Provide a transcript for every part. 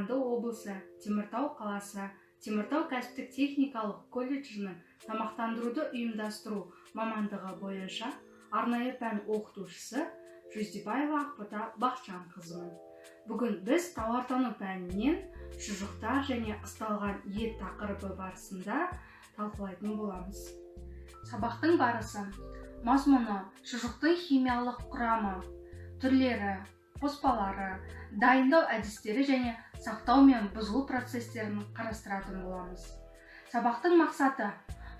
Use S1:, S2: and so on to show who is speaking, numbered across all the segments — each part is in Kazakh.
S1: Қарағанды облысы, Теміртау қаласы, Теміртау кәсіптік техникалық колледжінің тамақтандыруды ұйымдастыру мамандығы бойынша арнайы пән оқытушысы Жүздебаева Ақбота Бақытжанқызымын. Бүгін біз тауартану пәнінен шұжықтар және ысталған ет тақырыбы барысында талқылайтын боламыз. Сабақтың барысы: мазмұны, шұжықтың химиялық құрамы, түрлері, қоспалары, дайындау әдістері және сақтау мен бұзылу процестерін қарастыратын боламыз. Сабақтың мақсаты: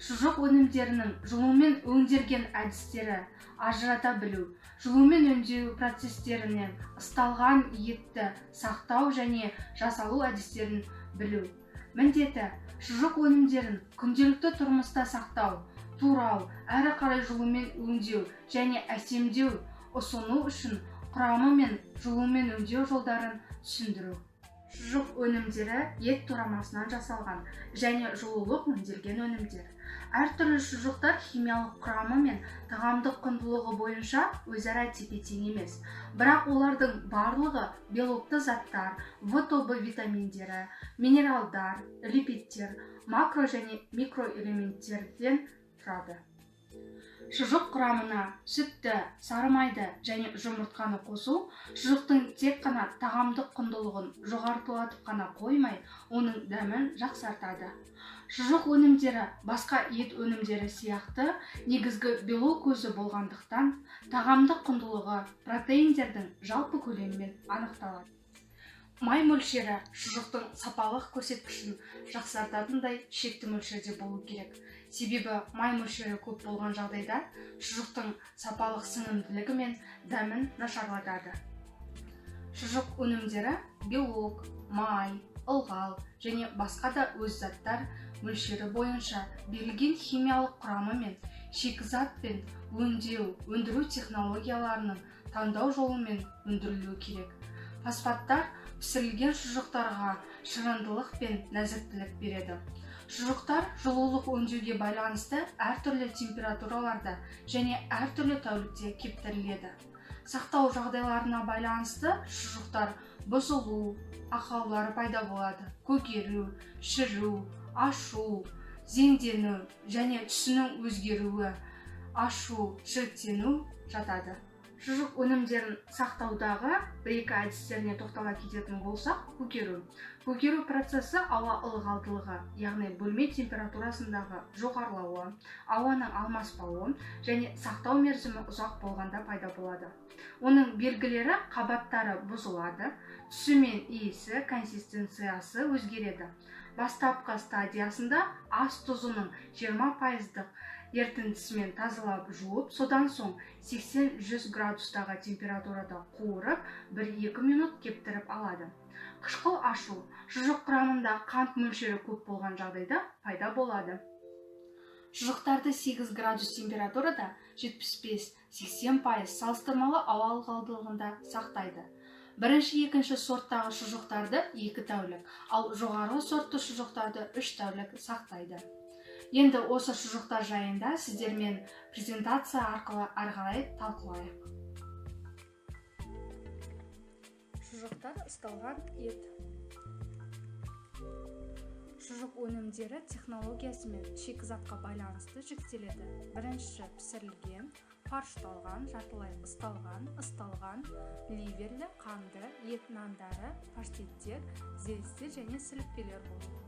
S1: шұжық өнімдерінің жылумен өңделген әдістері ажырата білу, жылумен өңдеу процестерінен ысталған етті сақтау және жасалу әдістерін білу. Міндеті: шұжық өнімдерін күнделікті тұрмыста сақтау, турау, әрі қарай жылумен өңдеу және әсемдеу ұсыну үшін құрамы мен жылумен өңдеу жолдарын түсіндіру. Шұжық өнімдері ет турамасынан жасалған және жылулық өңделген өнімдер. Әртүрлі шұжықтар химиялық құрамы мен тағамдық құндылығы бойынша өзара тепе-тең емес, бірақ олардың барлығы белокты заттар, В тобы витаминдері, минералдар, липидтер, макро және микроэлементтерден тұрады. Шұжық құрамына сүтті, сары майды және жұмыртқаны қосу шұжықтың тек қана тағамдық құндылығын жоғарылатып қана қоймай, оның дәмін жақсартады. Шұжық өнімдері басқа ет өнімдері сияқты негізгі белок көзі болғандықтан, тағамдық құндылығы протеиндердің жалпы көлемімен анықталады. Май мөлшері шұжықтың сапалық көрсеткішін жақсартатындай шекті мөлшерде болу керек. Себебі май мөлшері көп болған жағдайда шұжықтың сапалық сіңімділігі мен дәмін нашарлатады. Шұжық өнімдері белок, май, ылғал және басқа да өз заттар мөлшері бойынша берілген химиялық құрамы мен шикізат пен өңдеу, өндіру технологияларының таңдау жолымен өндірілуі керек. Фосфаттар пісірілген шұжықтарға шырындылық пен нәзіктілік береді. Шұжықтар жылулық өңдеуге байланысты әртүрлі температураларда және әртүрлі тәулікте кептіріледі. Сақтау жағдайларына байланысты шұжықтар бұзылу, ақаулары пайда болады: көгеру, шіру, ашу, зеңдену және түсінің өзгеруі, ашу, шіріктену жатады. Шұжық өнімдерін сақтаудағы бір-екі әдістеріне тоқтала кететін болсақ, көгеру. Көгеру процесі ауа ылғалдылығы, яғни бөлме температурасындағы жоғарылауы, ауаның алмаспауы және сақтау мерзімі ұзақ болғанда пайда болады. Оның белгілері: қабаттары бұзылады, түсі мен иісі, консистенциясы өзгереді. Бастапқы стадиясында ас тұзының 20%-дық ерітіндісімен тазалап жуып, содан соң 80-100 градустағы температурада қуырып, 1-2 минут кептіріп алады. Қышқыл ашу шұжық құрамында қант мөлшері көп болған жағдайда пайда болады. Шұжықтарды 8 градус температурада 75-80% салыстырмалы ауа ылғалдылығында сақтайды. Бірінші, екінші сорттағы шұжықтарды 2 тәулік, ал жоғарғы сортты шұжықтарды 3 тәулік сақтайды. Енді осы шұжықтар жайында сіздермен презентация арқылы әрі қарай талқылайық. Шұжықтар ысталған ет. Шұжық өнімдері технологиясы мен шикізатқа байланысты жіктеледі. Бірінші пісірілген, фаршталған, жартылай ысталған, ысталған, ливерлі, қанды, ет нандары, паштеттер, зелстер және сілікпелер болды.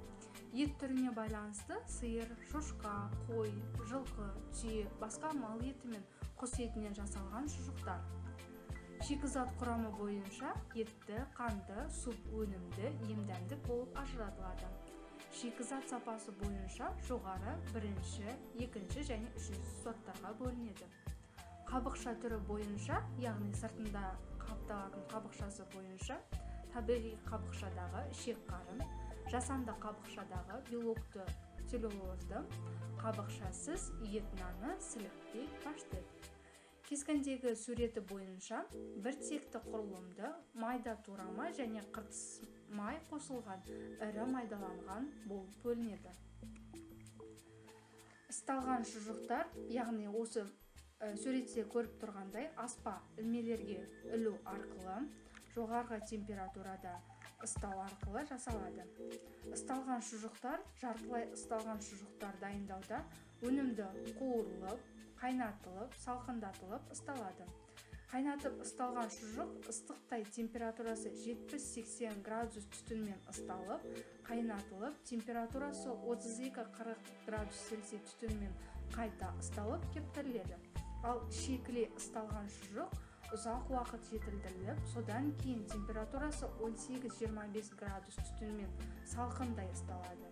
S1: Ет түріне байланысты сиыр, шошқа, қой, жылқы, түйе, басқа мал еті мен құс етінен жасалған шұжықтар. Шикізат құрамы бойынша етті, қанды, суп өнімді, емдәмдік болып ажыратылады. Шикізат сапасы бойынша жоғары, бірінші, екінші және үшінші сорттарға бөлінеді. Қабықша түрі бойынша, яғни сыртында қапталатын қабықшасы бойынша табиғи қабықшадағы ішек-қарын, жасанды қабықшадағы белокты целлюлозды, қабықшасыз ет наны, сілікпе, паштет. Кескіндегі суреті бойынша бір текті құрылымды майда турама және қыртыс май қосылған ірі майдаланған болып бөлінеді. Ысталған шұжықтар, яғни осы суретте көріп тұрғандай, аспа ілмелерге ілу арқылы жоғарғы температурада ыстау арқылы жасалады. Ысталған шұжықтар, жартылай ысталған шұжықтар дайындауда өнімді қуырылып, қайнатылып, салқындатылып ысталады. Қайнатып ысталған шұжық ыстықтай температурасы 70-80 градус түтінмен ысталып, қайнатылып, температурасы 32-40 градус Цельсий түтінмен қайта ысталып кептіріледі. Ал шикілей ысталған шұжық ұзақ уақыт жетілдіріліп, содан кейін температурасы 18-25 градус түтінмен салқындай ысталады.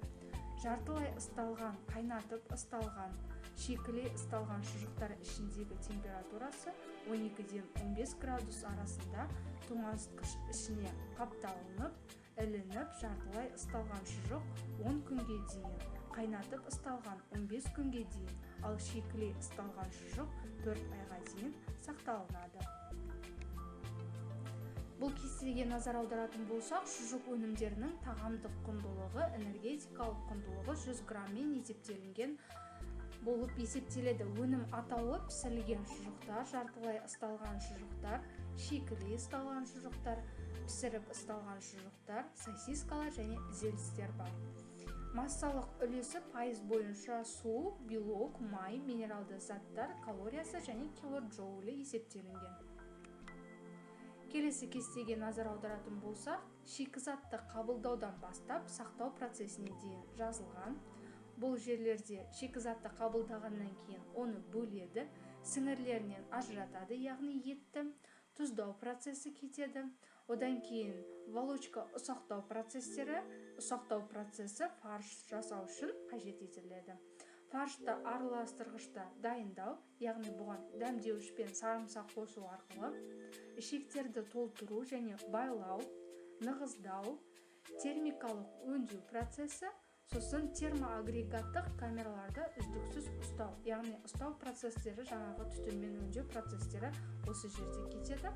S1: Жартылай ысталған, қайнатып ысталған, шикілей ысталған шұжықтар ішіндегі температурасы 12-ден 15 градус арасында тоңазытқыш ішіне қапталынып, ілініп, жартылай ысталған шұжық 10 күнге дейін, қайнатып ысталған 15 күнге дейін, ал шикілей ысталған шұжық 4 айға дейін сақталынады. Бұл кестеге назар аударатын болсақ, шұжық өнімдерінің тағамдық құндылығы, энергетикалық құндылығы 100 грамммен есептелінген болып есептеледі. Өнім атауы: пісірілген шұжықтар, жартылай ысталған шұжықтар, шикілей ысталған шұжықтар, пісіріп ысталған шұжықтар, сосискалар және зельстер бар. Массалық үлесі пайыз бойынша су, белок, май, минералды заттар, калориясы және килоджоулі есептелінген. Келесі кестеге назар аударатын болсақ, шикізатты қабылдаудан бастап сақтау процесіне дейін жазылған. Бұл жерлерде шикізатты қабылдағаннан кейін оны бөледі, сіңірлерінен ажыратады, яғни етті тұздау процесі кетеді. Одан кейін волочка ұсақтау процестері, ұсақтау процесі фарш жасау үшін қажет етіледі. Фаршты араластырғышта дайындау, яғни бұған дәмдеуіш пен сарымсақ қосу арқылы ішектерді толтыру және байлау, нығыздау, термикалық өңдеу процесі, сосын термоагрегаттық камераларда үздіксіз ұстау, яғни ұстау процестері, жаңағы түтінмен өңдеу процестері осы жерде кетеді.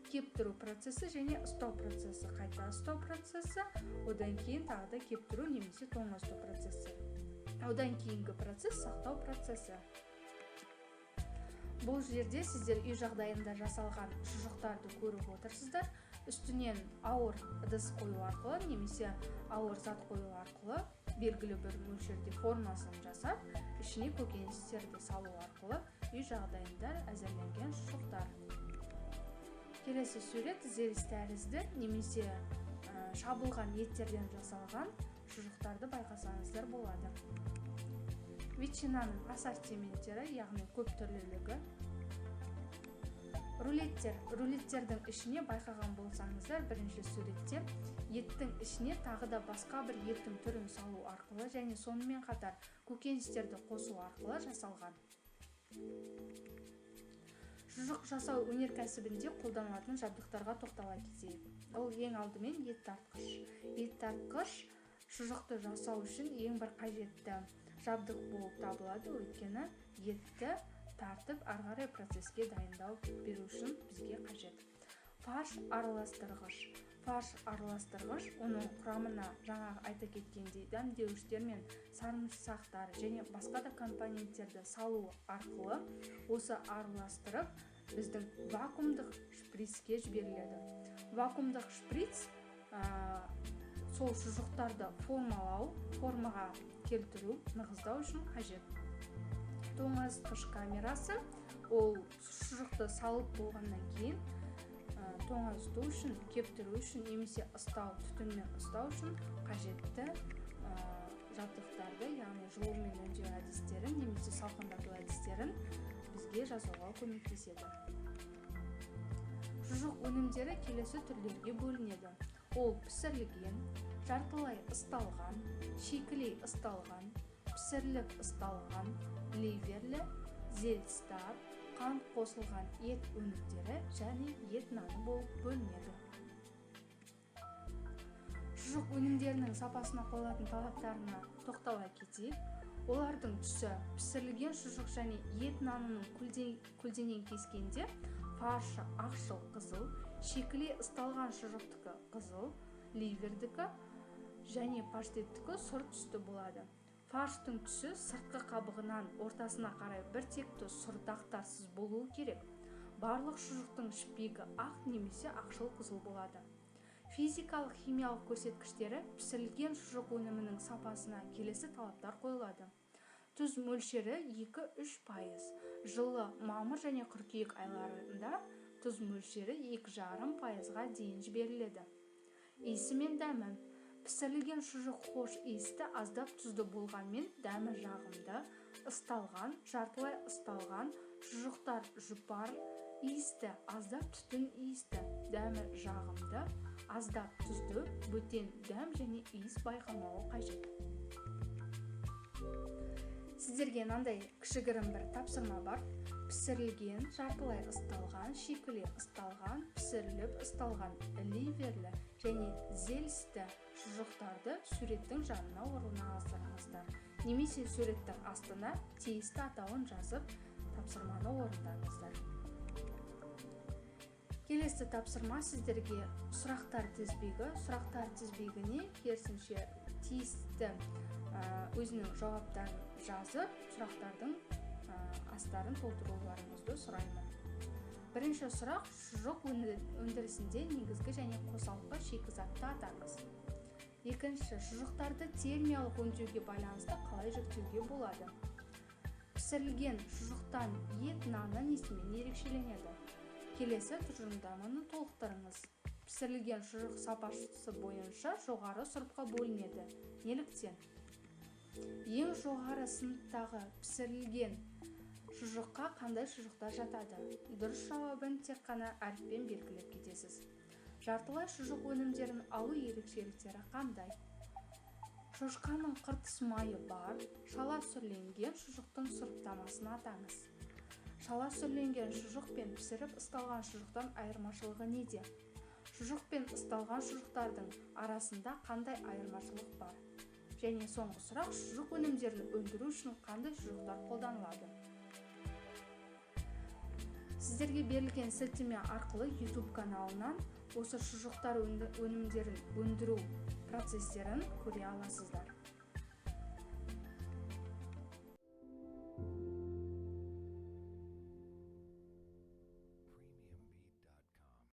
S1: Кептіру процесі және ұстау процесі, қайта ұстау процесі, одан кейін тағы да кептіру немесе тоңазыту процесі, одан кейінгі процесс сақтау процесі. Бұл жерде сіздер үй жағдайында жасалған шұжықтарды көріп отырсыздар. Үстінен ауыр ыдыс қою арқылы немесе ауыр зат қою арқылы белгілі бір мөлшерде формасын жасап, ішіне көкөністерді салу арқылы үй жағдайында әзірленген шұжықтар. Келесі сурет зельс тәрізді немесе шабылған еттерден жасалған шұжықтарды байқасаңыздар болады. Ветчинаның ассортименттері, яғни көп түрлілігі. Рулеттер. Рулеттердің ішіне байқаған болсаңыздар, бірінші суретте еттің ішіне тағы да басқа бір еттің түрін салу арқылы және сонымен қатар көкөністерді қосу арқылы жасалған. Шұжық жасау өнеркәсібінде қолданылатын жабдықтарға тоқтала кетейік. Ол ең алдымен ет тартқыш. Ет тартқыш шұжықты жасау үшін ең бір қажетті жабдық болып табылады, өйткені етті тартып, ары қарай процеске дайындау беру үшін бізге қажет. Фарш араластырғыш. Фарш араластырғыш оның құрамына жаңағы айта кеткендей дәмдеуіштер мен сарымсақтар және басқа да компоненттерді салу арқылы осы араластырып, біздің вакуумдық шприцке жіберіледі. Вакуумдық шприц сол шұжықтарды формалау, формаға келтіру, нығыздау үшін қажет. Тоңазытқыш камерасы. Ол шұжықты салып болғаннан кейін тоңазыту үшін, кептіру үшін немесе ыстау, түтінмен ыстау үшін қажетті жабдықтарды, яғни жылумен өңдеу әдістерін немесе салқындату әдістерін бізге жасауға көмектеседі. Шұжық өнімдері келесі түрлерге бөлінеді. Ол пісірілген, жартылай ысталған, шикілей ысталған, пісіріліп ысталған, ливерлі, зельстар, қант қосылған ет өнімдері және ет наны болып бөлінеді. Шұжық өнімдерінің сапасына қойылатын талаптарына тоқтала кетейік. Олардың түсі: пісірілген шұжық және ет нанының көлденең кескенде фаршы ақшыл қызыл, шикілей ысталған шұжықтікі қызыл, ливердікі және паштеттікі сұр түсті болады. Фарштың түсі сыртқы қабығынан ортасына қарай бір текті сұр дақтарсыз болуы керек. Барлық шұжықтың шпигі ақ немесе ақшыл қызыл болады. Физикалық химиялық көрсеткіштері. Пісірілген шұжық өнімінің сапасына келесі талаптар қойылады: тұз мөлшері 2-3%, жылы мамыр және қыркүйек айларында тұз мөлшері 2,5%-ға дейін жіберіледі. Иісі мен дәмі. Пісірілген шұжық хош иісті, аздап тұзды болғанмен, дәмі жағымды. Ысталған, жартылай ысталған шұжықтар жұпар иісті, аздап түтін иісті, дәмі жағымды, аздап тұзды, бөтен дәм және иіс байқалмауы қажет. Сіздерге мынандай кішігірім бір тапсырма бар: пісірілген, жартылай ысталған, шикілей ысталған, пісіріліп ысталған, ливерлі және зельсті шұжықтарды суреттің жанына орналастырыңыздар немесе суреттің астына тиісті атауын жазып, тапсырманы орындаңыздар. Келесі тапсырма сіздерге сұрақтар тізбегі. Сұрақтар тізбегіне керісінше тиісті өзінің жауаптарын жазып, сұрақтардың астарын толтыруларыңызды сұраймын. Бірінші сұрақ: шұжық өндірісінде негізгі және қосалқы шикізатты атаңыз. Екінші: шұжықтарды термиялық өңдеуге байланысты қалай жіктеуге болады? Пісірілген шұжықтан ет наны несімен ерекшеленеді? Келесі тұжырымдаманы толықтырыңыз. Пісірілген шұжық сапасы бойынша жоғары сұрыпқа бөлінеді. Неліктен? Ең жоғары сыныптағы пісірілген шұжыққа қандай шұжықтар жатады? Дұрыс жауабын тек қана әріппен белгілеп кетесіз. Жартылай шұжық өнімдерін алу ерекшеліктері қандай? Шошқаның қыртыс майы бар шала сүрленген шұжықтың сұрыптамасын атаңыз. Шала сүрленген шұжық пен пісіріп ысталған шұжықтан айырмашылығы неде? Шұжық пен ысталған шұжықтардың арасында қандай айырмашылық бар? Және соңғы сұрақ: шұжық өнімдерін өндіру үшін қандай шұжықтар қолданылады? Сіздерге берілген сілтеме арқылы YouTube каналынан осы шұжықтар өнімдерін өндіру процестерін көре аласыздар.